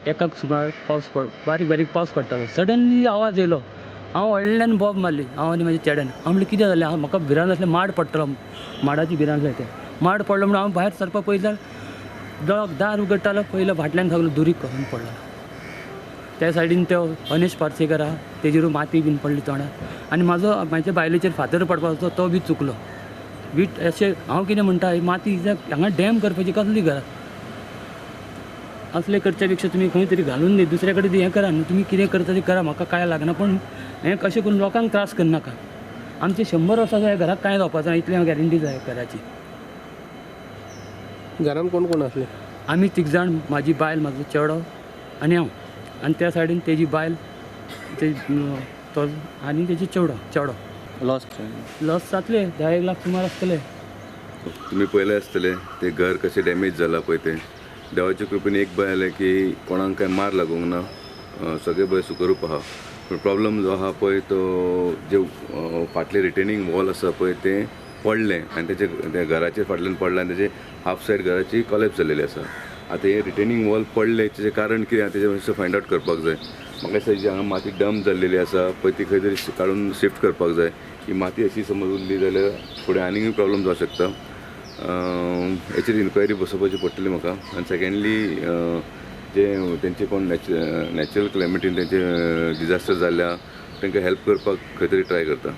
एकाक सुमार पावस पड, बारीक बारीक पावस पडटालो. सडनली आवाज येयलो. हांव व्हडल्यान बोब मारली, हांव आनी म्हाज्या चेड्यान. हांव म्हणलें कितें जालें? हांव म्हाका भिरांत आसलें माड पडटलो, माडाची भिरांत आसली. तें माड पडलो म्हणून हांव भायर सरपाक पळयत जाल्यार दार उगडटालो, पयलो फाटल्यान सगलो दुरीग करून पडलो. त्या सायडीन तो अनेश पार्सेकर आहा, तेजेर माती बीन पडली तोंडार आनी म्हाजो म्हाज्या बायलेचेर फातर पडपाचो तो बी चुकलो. वीट अशें हांव कितें म्हणटा, ही माती हांगा डॅम करपाची कसली गरज? असले करच्या पेक्षा तुमी खंय तरी घालून दी, दुसऱ्या कडेन हें करा न्हू. तुमी कितें करता तें करा, म्हाका कांय लागना, पूण हें कशें करून लोकांक त्रास करनाका. आमचे 100 वर्सां ह्या घराक कांय जावपाचो ना, इतली हांव गॅरंटी जाय घराची. घरान कोण कोण आसले? आमी 3 जाण, म्हाजी बायल, म्हाजो चेडो आनी हांव. आनी त्या सायडीन तेजी बायल, ते तो आनी तेजी चेडो. लॉस लॉस जातले 10 लाख सुमार आसतले. तुमी पळयलें आसतलें तें घर कशें डॅमेज जालां पळय तें. देवाच्या कृपेन एक बरें जालें की कोणाक कांय मार लागूंक ना, सगळें बरें सुखरूप आहा. पूण प्रॉब्लम जो आहा पळय तो जे फाटलें रिटेनिंग वॉल आसा पळय तें पडलें आनी तेचे त्या घराचेर फाटल्यान पडलें आनी तेजे हाफ सायड घराची कॉलेप्स जाल्लेली आसा. आतां हें रिटेनिंग वॉल पडलें तेजें कारण कितें आहा तेजें मातशें फायंड आवट करपाक जाय. म्हाका दिसता जी हांगा माती डंप जाल्लेली आसा पळय ती खंय तरी काडून शिफ्ट करपाक जाय. ही माती अशी समज उरली जाल्यार फुडें आनीकूय प्रॉब्लम जावंक शकता. हेचेर इन्क्वायरी बसोवपाची पडटली म्हाका. आनी सेकेंडली जे तेंचे कोण नॅचरल क्लायमेटीन तेंचे डिजास्टर जाल्ल्या तांकां हेल्प करपाक खंय तरी ट्राय करता.